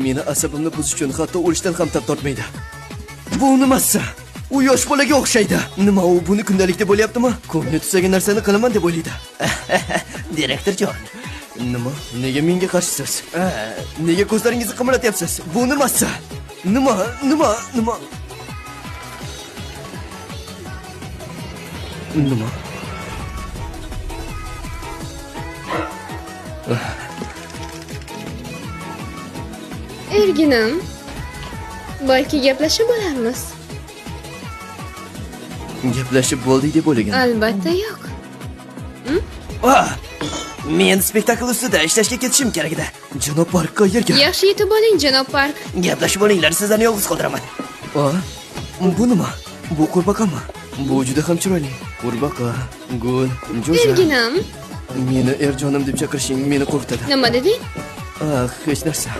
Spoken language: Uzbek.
Meni asabimni buzish uchun hatto o'lishdan ham tap tortmaydi. Bu nimasi? U yosh bolaga o'xshaydi. Nima, u buni kundalikda bo'lyaptimi? Ko'ngli tusagan narsani qilaman deb o'ylaydi. Direktorjon. Nima? Nega menga qarshisiz? Nega ko'zlaringizni qimirlatyapsiz? Bu nimasi? Nima? Nima? Nima? Nima? Erginam, balki gaplashib olarmiz. Gaplashib bo'ldik deb o'ylagan. Albatta yo'q. Men spektakl ustida ishlashga ketishim kerak edi. Janob Park qayerga? Yaxshi yetib oling, janob Park. Gaplashib olinglar, sizlarni yolg'iz qoldiraman. Bu nima? Bu qurbaqami? Bu juda ham chiroyli. Qurbaqa, gul, jo'ja. Erginam. Meni erjonim deb chaqirishing meni qo'rqitadi. Nima deding? Hech narsa.